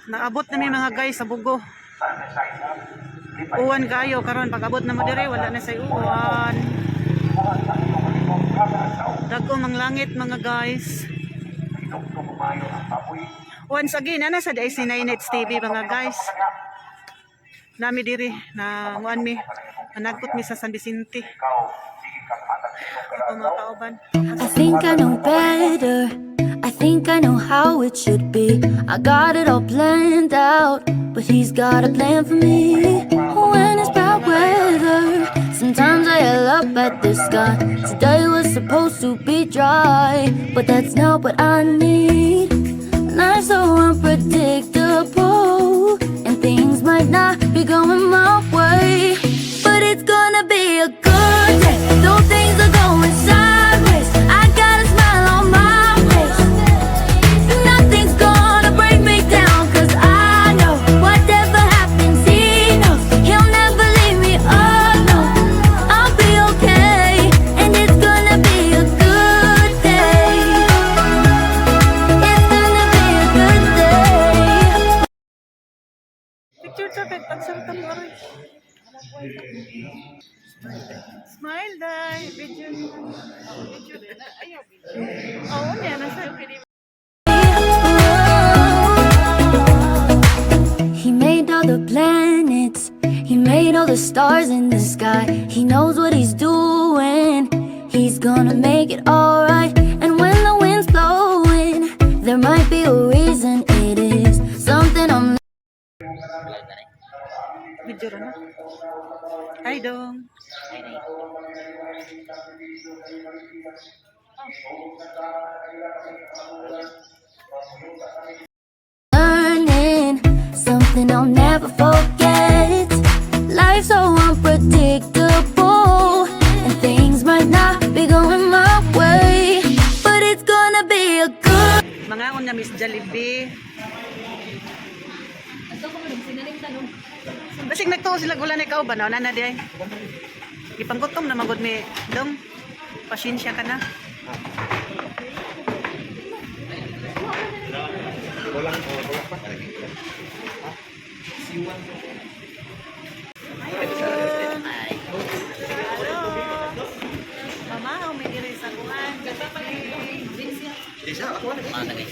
Naabot na mi, mga guys, sa Bugo. Uwan kayo karon. Pag abot na mo dire, wala na say uwan. Dagko mang langit, mga guys. Once again, ana sa si Nine TV, mga guys. Nami diri na nguan mi. Managkot mi sa San Vicente. Ako mga kauban. I think I know better. I think I know how it should be. I got it all planned out, but he's got a plan for me. When it's bad weather, sometimes I yell up at the sky. Today was supposed to be dry, but that's not what I need. Life's so unpredictable, and things might not be going my way. But it's gonna be a good day. Though things are going sideways, I got a smile on my face. Nothing's gonna break me down, 'cause I know whatever happens, he knows. He'll never leave me alone. I'll be okay, and it's gonna be a good day. It's gonna be a good day. Picture sa pet, pagsalta mo aray. Smile, dai. Video. Video. Oo, niya nasa. He made all the planets, he made all the stars in the sky. He knows what he's doing, he's gonna make it alright. And when the wind's blowing, there might be a reason, it is something I'm Video ra na. Hi, dong. Ay, nay. Learning, something I'll never forget. Life's so unpredictable, and things might not be going my way, but it's gonna be a good Mangaon na Miss Jollibee. Basig nagtuo sila gula na ikaw ba no? Nana di ay. Gipanggutom na magud mi, dong. Pasensya ka na. Ay. Hello. Mama, may diri sa kuan. Jollibee. Mga ka, guys.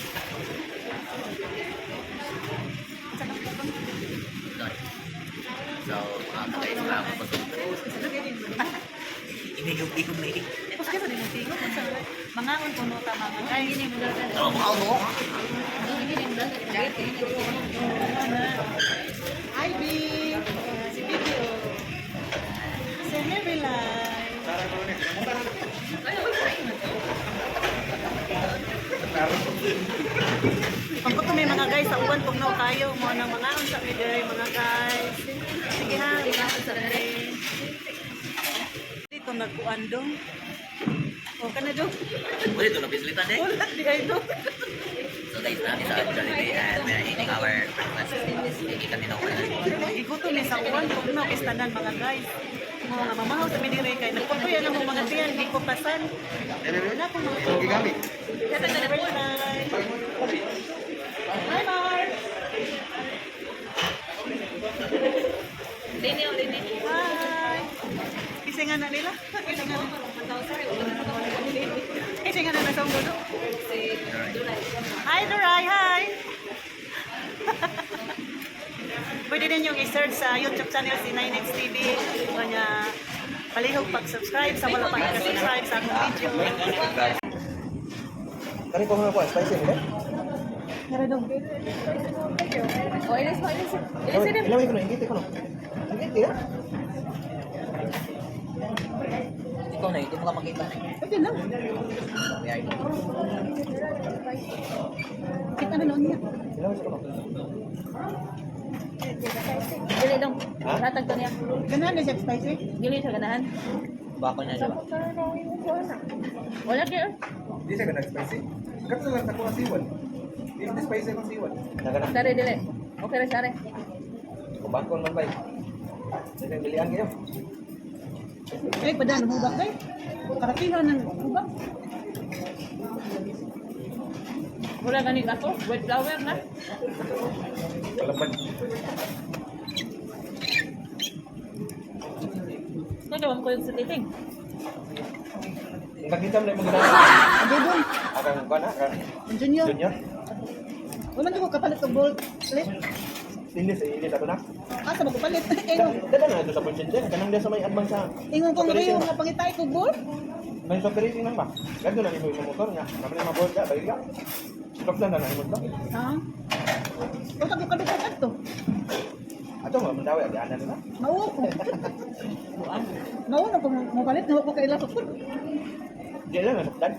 Sorry. So, mga ka, guys, makakapagod. Inigog-igog na eh. Tapos kaya sa din tingog sa mangaon kuno ta, mga guys. Oh, mukha mo. Hi, B. Si Bibi, oh. Si Heavy Life. Pangkuto may mga guys sa uwan pugnaw kayo mo nang mga unsa mi diri, mga guys. Sige ha, mga unsa mi. Dito nagkuan, dong. O kana, dong. Wala ito, napislitan eh. Wala di ay, dong. So guys, namin sa Jollibee and we're eating our breakfast. Hindi kami na wala. Gigutom ni sa uwan pugnaw kay tanan, mga guys. Mo nga mamahaw sa mi diri kay nagputoy ang among mga tiyan di ko pasan. Wala akong mga Gigamit. Hi, Mark. Hi. Kasi nga na nila. Kasi nga na. Kasi nga na nasa ulo. Hi, Duray. Hi. Pwede din yung i-search sa YouTube channel si 9X TV. Kanya palihog pag-subscribe sa wala pa naka-subscribe sa akong video. Kani ko nga ko spicy nila. Meron dong. Oh, ilis mo, ilis. Ilis, ilis. Ilaway ko na, ingiti ko no. Ingiti ya. Ikaw na, hindi mo ka makita na. Pwede lang. We are Kita na noon niya. Ilaway ko no. Dili dong. Ha? Hatag to niya. Ganahan na siya spicy. Dili siya ganahan. Bako niya, di ba? Wala kayo. Di siya ganang spicy. Kato lang sa kuha siwan. Di di spicy akong siwan. Nagana. Sare dili. Okay ra sare. Kubakon man bay. Daghang bilian kayo. Ay, padaan hubak kay. Karatihan ng hubak. Wala gani ato, white flower na. Palaban. Nagawa ko yung sa titing. Nakita mo na yung mga Ando doon. Akang kuan na, akang Junior. junior. Wala ko kapalit og bolt. Palit. Stainless, ilis ato na. Asa ba ko palit? Ingon, Dala na ito sa konsensya. Kanang diya sa may advance sa... ingon kong Rio nga pangitay ko bolt. May sa racing lang ba? Ganto lang imo sa motor nga. Kami na mabolt ka, balik ka. Stop lang na imo to. Ha? Wala ko kadugay adto. Ato nga mandawi agi ana nila. Mao ko. Mao na ko mo palit na ko kaila sukod. Di lang na sukdan.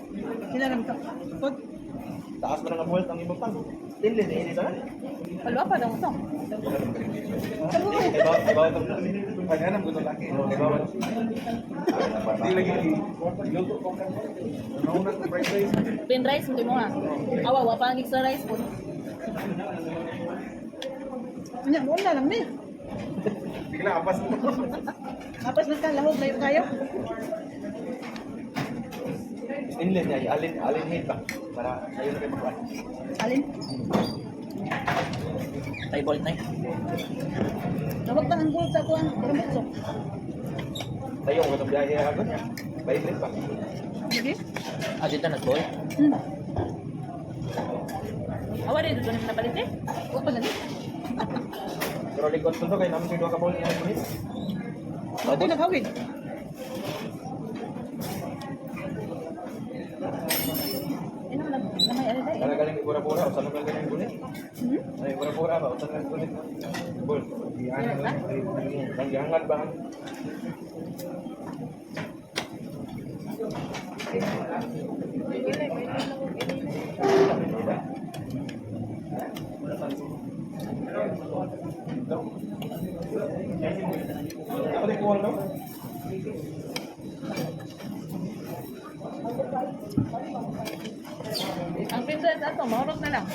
Sila lang ka. Sukod. Taas man ang bolt ang imong pang. Stainless ilis ana. Palwa pa daw to. Ay bawa, ay bawa to. Panganam ko laki. Ay bawa. Di lagi luto ko kan. Nauna ko fried rice. Plain rice mo ha. Awa wa pa ang extra rice po. Nya mo na lang ni. Bigla apas mo. Apas na ka lahog layo kayo. Stainless niya, alin alin head ba? Para sayo na kayo magkuan. Alin? Tay bolt na eh. Nawag pa ang gold sa kuan, karambutso. Sayo ko itong biyahe agad niya. Balik pa. Sige. Ah, dito na bolt. Awa rin dito na napalit eh. Wa pa gani. Pero likod to kay namin duha ka bolt niya kulit. Wa naghawid. Ino lang lamay ari dai. Kana galing ibura-bura, usan lang galing kulit. Hmm? Ay, ibura-bura ba, usan lang kulit. Bolt. Ang ba? Ako din kuha, no? Ang plain rice ato mahurot na lang.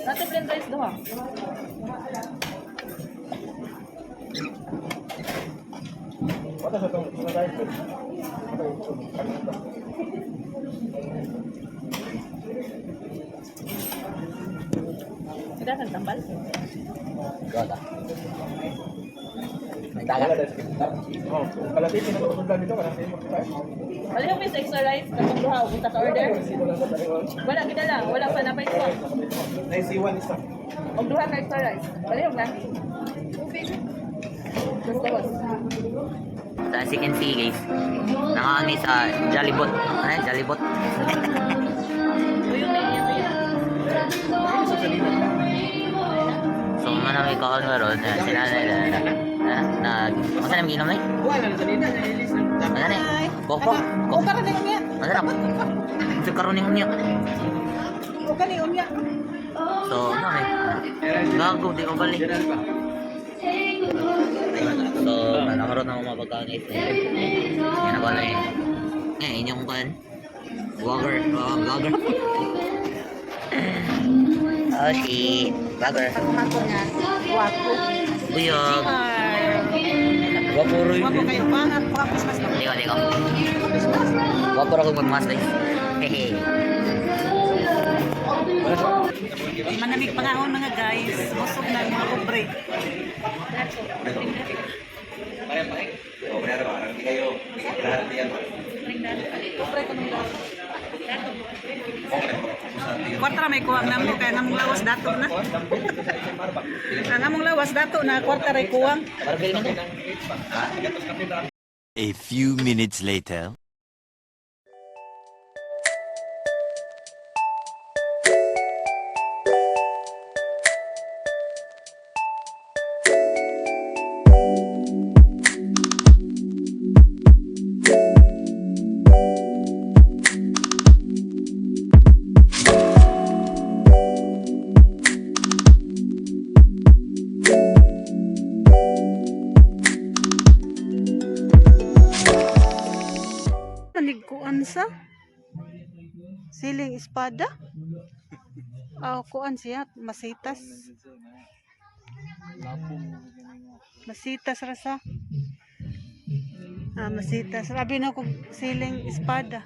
Nato plain rice duha. Wala sa itong sa rice. Sila kang tambal. Gota. May Wala dagat. dahil sa kita. Oh, kalapit na ito dito para sa imo kita. Palihog mi sa extra rice katong duha ug usa ka order. Wala gid lang, wala pa napay ko. Naisiwan isa. Og duha ka extra rice. Palihog na. Dos gawas. So as you can see guys, nakakami sa Jollibot. Ano yan? Jollibot? Uyong na iya uyong. So mana may kaon karon na sila na na na na unsa na ginom ni? Wala na sa nina, nailis na. Ano ni? Koko. O ka ni unya. Ano na? Sa karon ni unya. O ka ni unya. So ano ni? Gago di ko balik. So nakaroon na ako mga pagkaon guys. Yan ako na eh. Eh inyong kan. Vlogger, oh, vlogger. Okay, vlogger. Pagkumako nga. Wapo. Buyog. Wapo roy. Wapo kayo pangat pa Christmas na. Di ko, di ko. Christmas. Wapo ako magmas guys. Hehe. Manamig pangahon mga guys. Busog na ang mga pobre. Kwarta may kuwang namo kaya namong lawas dato na. Ang among lawas dato na kwarta ray kuwang. Barbell man to. A few minutes later. Nigkuan sa siling espada. Aw kuan siya masitas. Masitas ra sa. Ah, masita. Sabi na kung siling espada.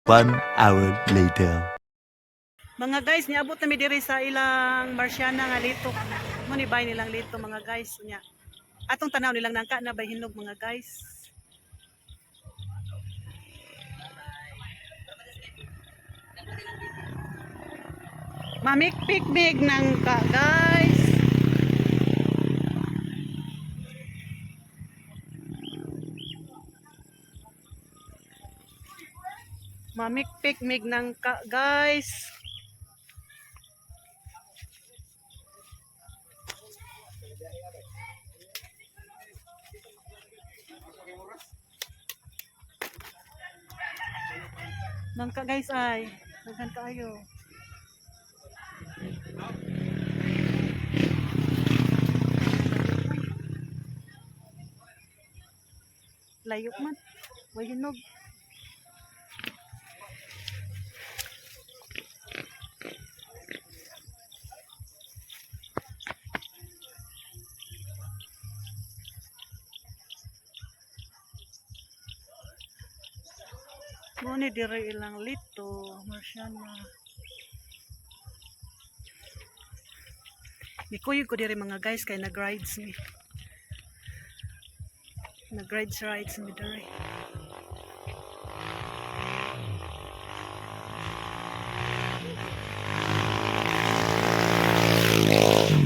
1 hour later. Mga guys, niabot na mi diri sa ilang Marciana nga lito. Mo ni bay nilang lito, mga guys, nya. Atong tanaw nilang nangka na bay hinog, mga guys. Mamikpikbig nangka, guys. Mamikpikmig nangka, guys. Nangka, guys, ay. Daghan kaayo. Layo man. Way hinog. Mo ni dire ilang lito, Marciana. Nikuyog ko dire, mga guys, kay nag-rides mi. Nag-rides rides mi dire.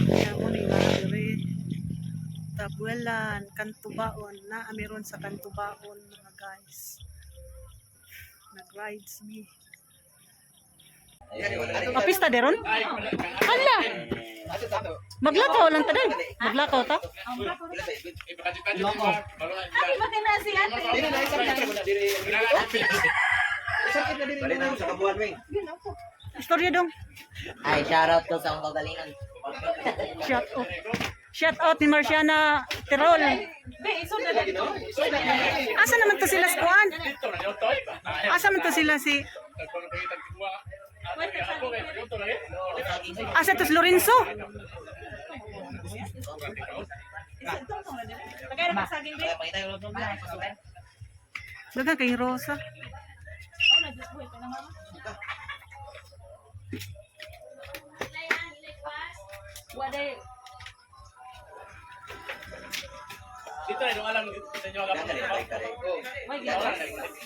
Kaya mo ni ilang dire. Tabuelan, Kantubaon, na amiron sa Kantubaon, mga guys. Nag-rides mi. Kapista deron? Hala! Maglakaw lang ta din. Maglakaw ta. Happy ba na si ate? Istorya dong. Ay, shoutout ko sa akong kagalingan. Shout out. Shout out ni Marciana Tirol. Be, isod na dito. Asa naman to sila sa kuan? Asa man to sila si Asa to si Lorenzo? Pagkaya na saging, be. Daghang kay Rosa. Oh, nag-buhay pa na mama. Waday. May gawas.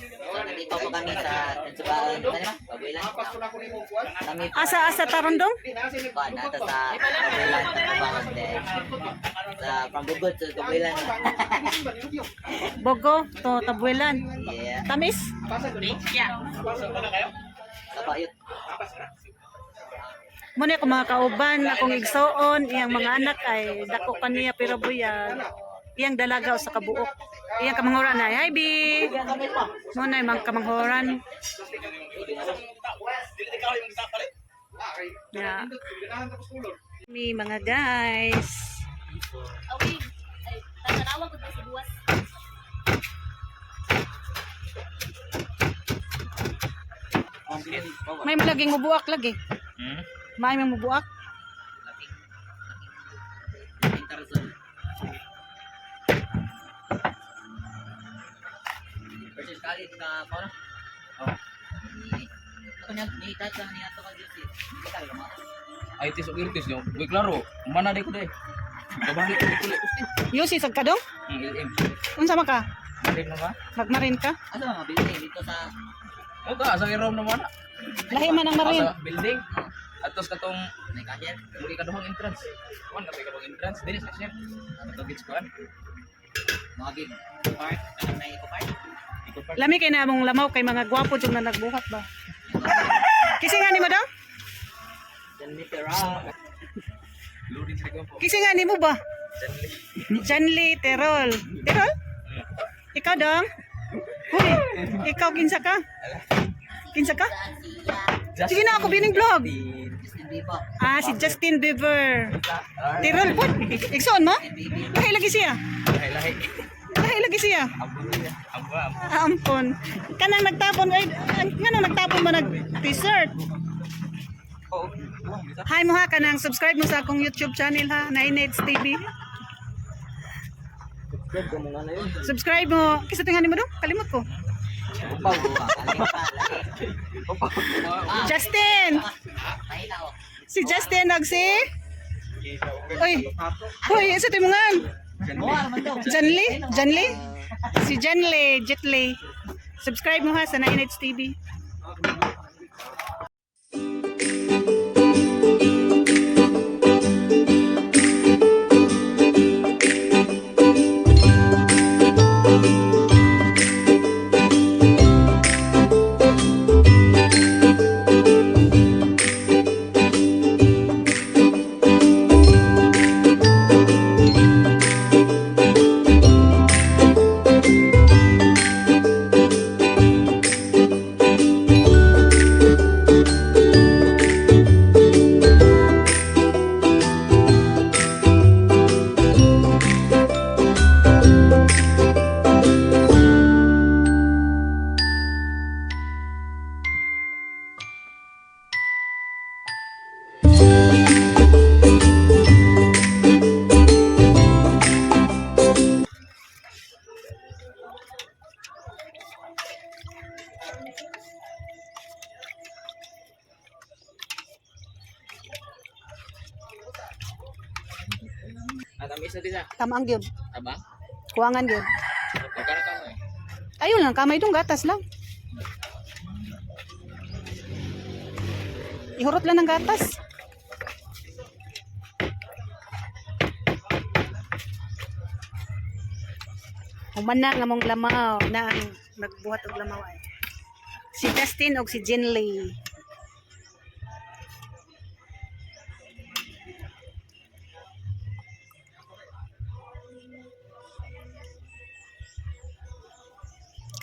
So, nandito po kami sa Tansubaon. Ano ba? Babuilan. Kami po Asa asa taron dong? kuan, nata sa Babuilan, Tansubaon. Then, sa from Bugod to Babuilan. Bogo to Tabuelan. Yeah. Tamis? Kabayot. Muna ako mga kauban, akong igsoon, iyang mga anak ay dako pa niya pero buyag. Iyang dalaga sa kabuok. Iyang kamanghuran ay, hi bi. Muna yung mga kamanghuran. Yeah. Mi mga guys. Awi. Ay, tatanawa ko sa buwas. May malaging mubuak lagi. Hmm? May may mubuak. Tarzan. Versus kalit ka pa na? Oh. Ni ako niya ni touch lang niya to ka Diyos. Hindi ka mo. Ay tis og irtis nyo. Uy klaro, mana di ko day. Kabalik ko kulit. Yusi sa kadong? Ang LM. Unsa man ka? Marin na ba? Nagmarin ka? Asa mga building dito sa O ka sa irom naman. Lahi man ang marin. Sa building. Atos katong may cashier. muli kaduhang entrance. Kuan ka kaduhang entrance dili sa chef. Ato gits kuan. Mga gig park, ano may eco park. Ikot pa. Lami kay na among lamaw kay mga gwapo jud na nagbuhat ba. Kisi nga nimo daw? Loading sa po. Kisi nga nimo ba? Janly Terol. Terol? Ikaw dong? Huy, ikaw kinsa ka? Kinsa ka? Sige na ako bining vlog. Justin Bieber. Ah, si Justin Bieber. Terol po. Igsoon mo? Lahi lagi siya. Lahi lahi. Lahi Lahi lagi siya. Ampon. Kanang nagtapon ay nganong nagtapon mo nag t-shirt. Hi mo ha, kanang subscribe mo sa akong YouTube channel ha, Nine TV. Subscribe mo. Kisa tingnan mo do? Kalimot ko. Justin. Si Justin og si Oy. Hoy, isa timungan. Janly? Janly? Si Janly, Jetly. Subscribe mo ha sa 9 TV. Tamis na din ah. Tamaang gyud. Aba? Kuwangan gyud. Magkano ka mo eh? Ayun lang, kamay dong gatas lang. Ihurot lang ng gatas. Human na nga mong lamaw na ang nagbuhat og lamaw ay. Si Justin og si Jinley.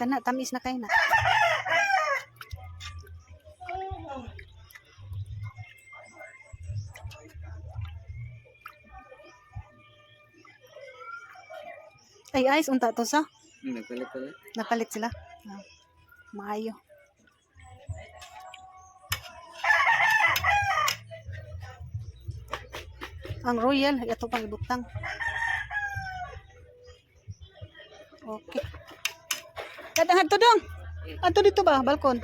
Kana tamis na kay na. Ay, ayos unta to sa. Nagpalit pala. Napalit sila. Ah, maayo. Ang royal, ito pang ibutang. Okay. Kadang adto dong. Adto dito ba, balkon?